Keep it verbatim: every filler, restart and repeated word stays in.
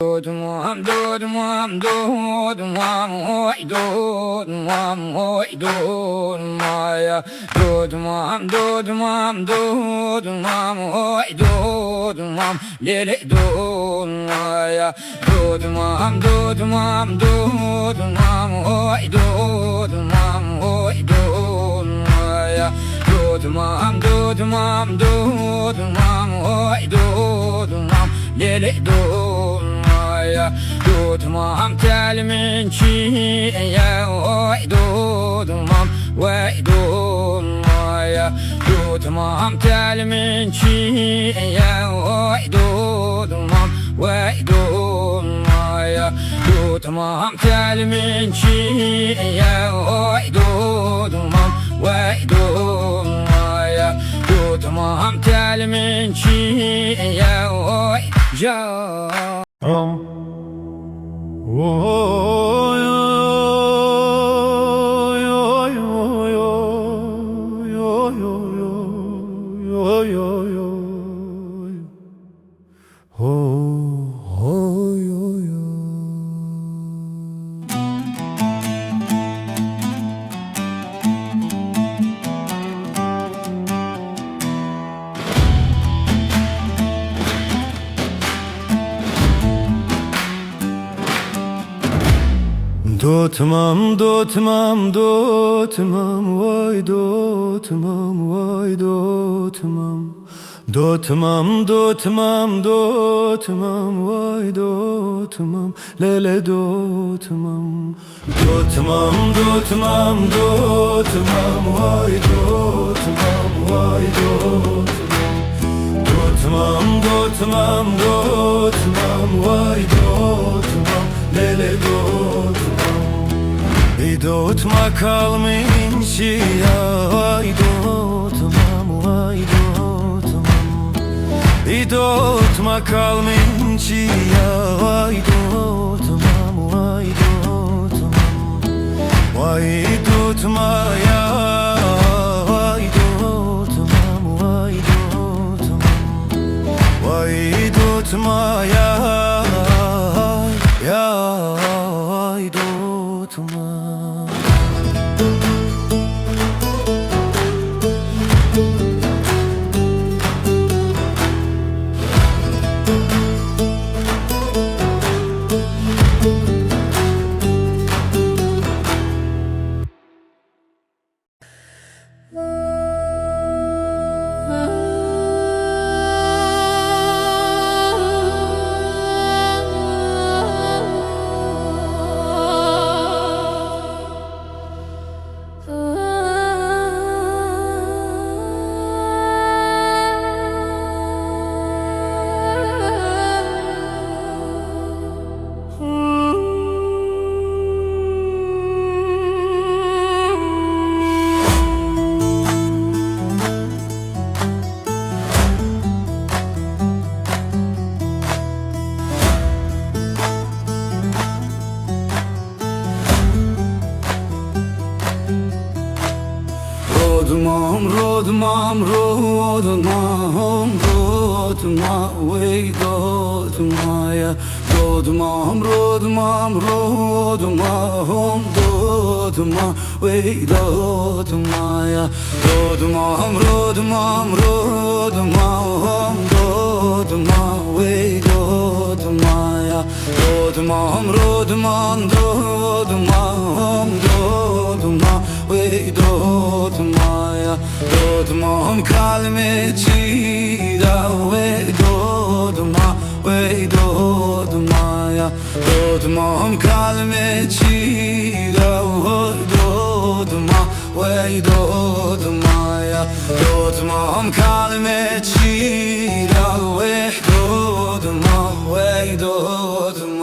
Dodmam, dodmam, dodmam, oy, dodmam, oy, dodmaya. Dodmam, dodmam, dodmam, oy, dodmam, lele, dodmaya. Dodmam, dodmam, dodmam, oy, dodmam, oy, dodmaya. Dodmam, dodmam, dodmam, oy, dodmam, lele, dodmaya. Dodmam, telminchiya, oy, dodmam, vey, dodmaya. Dodmam, telminchiya, oy, dodmam, vey, dodmaya. Dodmam, telminchiya, oy, dodmam, vey, dodmaya. Dodmam, telminchiya, oy, ya. Dodmam, dodmam, dodmam, vey, dodmam, vey, dodmam. Dodmam, dodmam, dodmam, vey, dodmam, lele, dodmam. Dodmam, dodmam, dodmam, vey, dodmam, vey, dodmam. Dodmam, dodmam, dodmam, vey, dodmam, lele, dodmam. Ey, dodma kalminchiya, vey, dodmam, vey, dodmam. Ey, dodma kalminchiya, vey, dodmam, vey, dodmam. Vey, dodmaya, vey, dodmam, vey, dodmam. Vey, dodmaya, ya, vey, dodmam. Rodmam, rodmam, rodmam, rodma, vey, dodmaya. Rodmam, rodmam, rodmam, rodma, vey, dodmaya. Rodmam, rodmam, rodmam, rodma, vey, dodmaya. Rodmam, rodmam, rodmam, rodma, vey, dodmaya. Rodmam kalminchiya, vey, dodmam, vey, dodmaya. Rodmam kalminchiya, vey, dodmam, vey, dodmaya. Rodmam kalminchiya, vey, dodmam, vey, dodmam.